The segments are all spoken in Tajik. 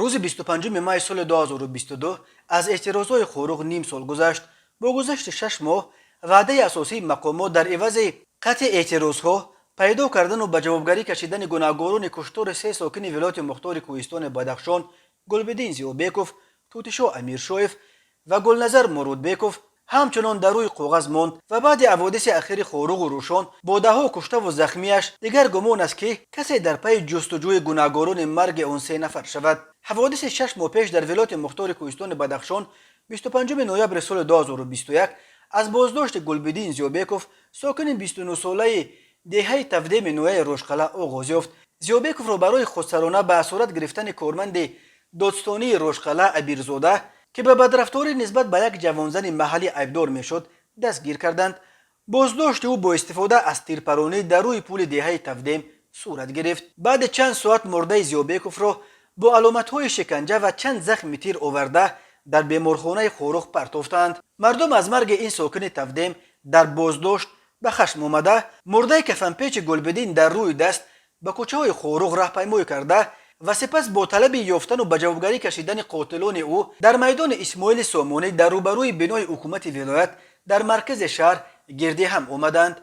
Рӯзи 25 май соли 2022 аз эътирозҳои Хоруғ ним сол гузашт. Бо гузашти 6 моҳ ваъдаи асосии мақомот дар ивази қатъи эътирозҳо, пайдо кардану ба ҷавобгарӣ кашидани гунаҳгорони куштори се сокини вилояти мухтори кӯҳистони Бадахшон, Гулбиддин Зиёбеков, Тутишо Амиршоев ва Гулназар Муродбеков, ҳамчунон дар рӯи коғаз монд ва баъди ҳаводиси ахири Хоруғу Рӯшон бо даҳҳо куштаву захмияш дигар гумон аст, ки касе дар пайи ҷустуҷӯи гунаҳгорони марги он се нафар шавад. Ҳаводиси 6 моҳ пеш дар вилояти мухтори кӯҳистони Бадахшон, 25 ноябри соли 2021, аз боздошти Гулбиддин Зиёбеков, сокини 29-солаи деҳаи Тавдеми ноҳияи Рошқалъа, оғоз ёфт. Зиёбековро барои худсарона ба асорат гирифтани корманди додстонии Рошқалъа Абирзода, ки ба бадрафторӣ нисбат ба як ҷавонзани маҳаллӣ айбдор мешуд, дастгир карданд. Боздошти ӯ бо истифода аз тирпаронӣ дар рӯи пули деҳаи Тавдем сурат гирифт. Баъди чанд соат мурдаи Зиёбековро бо аломатҳои шиканҷа ва чанд захми тир оварда, дар беморхонаи Хоруғ партофтанд. Мардум аз марги ин сокини Тавдем дар боздошт ба хашм омада, мурдаи кафанпечи Гулбиддин дар рӯи даст ба кӯчаҳои Хоруғ раҳпаймоӣ карда ва сипас бо талаби ёфтану ба ҷавобгарӣ кашидани қотилони ӯ дар майдони Исмоили Сомонӣ, дар рӯбарӯи бинои ҳукумати вилоят дар маркази шаҳр гирди ҳам омаданд.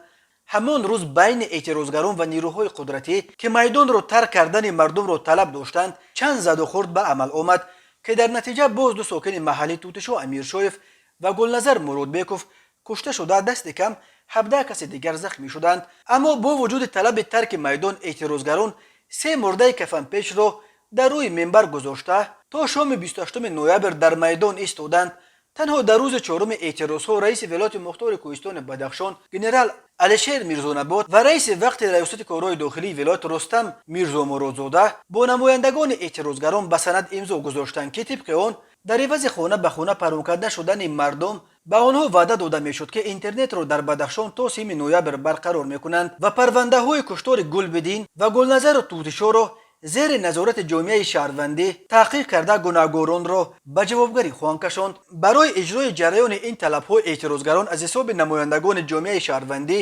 Ҳамон рӯз байни эътирозгарон ва нерӯҳои қудратӣ, ки майдонро тарк кардани мардумро талаб доштанд, чанд задухӯрд ба амал омад, ки дар натиҷа боз ду сокини маҳаллӣ, Тутишо Амиршоев ва Гулназар Муродбеков, кушта шуда, дасти кам 17 каси дигар захмӣ шуданд. Аммо бо вуҷуди талаби тарки майдон, эътирозгарон се мурдаи кафанпечро дар рӯи минбар гузошта, то шоми 28 ноябр дар майдон истоданд. Танҳо дар рӯзи чоруми эътирозҳо раиси вилояти мухтори кӯҳистони Бадахшон генерал Алишер Мирзонабот ва раиси вақти раёсати корҳои дохилии вилоят Рустам Мирзомуродзода бо намояндагони эътирозгарон ба санад имзо гузоштанд, ки тибқи он дар ивази хона ба хона пароканда шудани мардум ба онҳо ваъда дода мешуд, ки интернетро дар Бадахшон то 30 ноябр барқарор мекунанд ва парвандаҳои куштори Гулбиддин ва Гулназару Тутишоро зери назорати ҷомеаи шаҳрвандӣ таҳқиқ карда, гунаҳгоронро ба ҷавобгарӣ хоҳанд кашонд. Барои иҷрои ҷараёни ин талабҳо эътирозгарон аз ҳисоби намояндагони ҷомеаи шаҳрвандӣ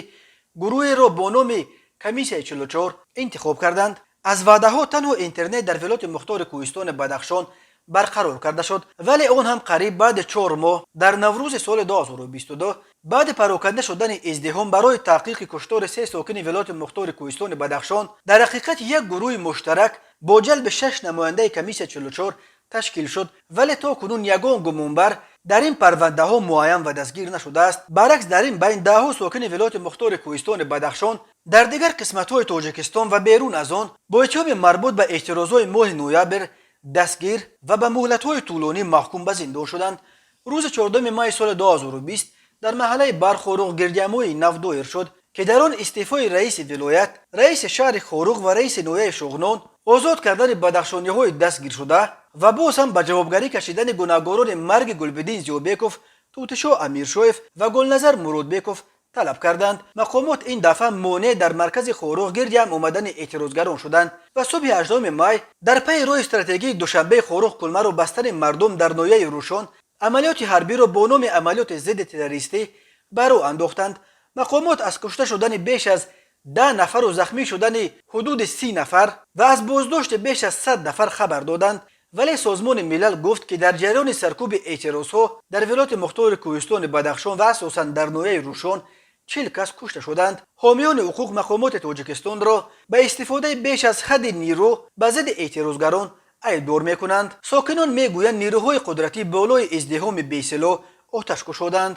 гурӯҳеро бо номи Комиссияи 44 интихоб карданд. Аз ваъдаҳо танҳо интернет дар вилояти мухтори кӯҳистони Бадахшон барқарор карда шуд, вале он ҳам қариб баъди 4 моҳ, дар Наврӯзи соли 2022, баъди пароканда шудани издиҳом. Барои таҳқиқи куштори се сокини вилояти мухтори кӯҳистони Бадахшон дар ҳақиқат як гурӯҳи муштарак бо ҷалби шаш намояндаи Комиссия 44 ташкил шуд, вале то кунун ягон гумонбар дар ин парвандаҳо муайян ва дастгир нашудааст. Баръакс, дар ин байн даҳҳо сокини вилояти мухтори кӯҳистони Бадахшон дар дигар қисматҳои Тоҷикистон ва берун аз он бо иттиҳоми марбут ба эътирозҳои моҳи ноябр дастгир ва ба муҳлатҳои тӯлонӣ маҳкум ба зиндон шуданд. Рӯзи 4 май соли 2020 дар маҳаллаи Бархоруғ гирдиҳамоии нав доир шуд, ки дар он истеъфои раиси вилоят, раиси шаҳри Хоруғ ва раиси ноҳияи Шуғнон, озод кардани бадахшониҳои дастгиршуда ва боз ҳам ба ҷавобгарӣ кашидани гунаҳгорони марги Гулбиддин Зиёбеков, Тутишо Амиршоев ва Гулназар Муродбеков талаб карданд. Мақомот ин дафъа монеъ дар маркази Хоруғ гирди ҳам омадани эътирозгарон шуданд ва субҳи 8 май дар пайи роҳи стратегии Душанбеи Хоруғ Кулмаро бастани мардум дар ноҳияи Рӯшон амалиёти ҳарбиро бо номи амалиёти зидди террористӣ ба роҳ андохтанд. Мақомот аз кушта шудани беш аз 10 нафару захмӣ шудани ҳудуди 30 нафар ва аз боздошти беш аз 100 нафар хабар доданд, вале Созмони Милал гуфт, ки дар ҷараёни саркӯби эътирозҳо дар вилояти мухтори кӯҳистони Бадахшон ва асосан дар ноҳияи Рӯшон 40 кас кушта шуданд. Ҳомиёни ҳуқуқ мақомоти Тоҷикистонро ба истифодаи беш аз ҳадди нирӯ ба зидди эътирозгарон айбдор мекунанд. Сокинон мегӯянд, нирӯҳои қудратӣ болои издиҳоми бесилоҳ оташ кушоданд.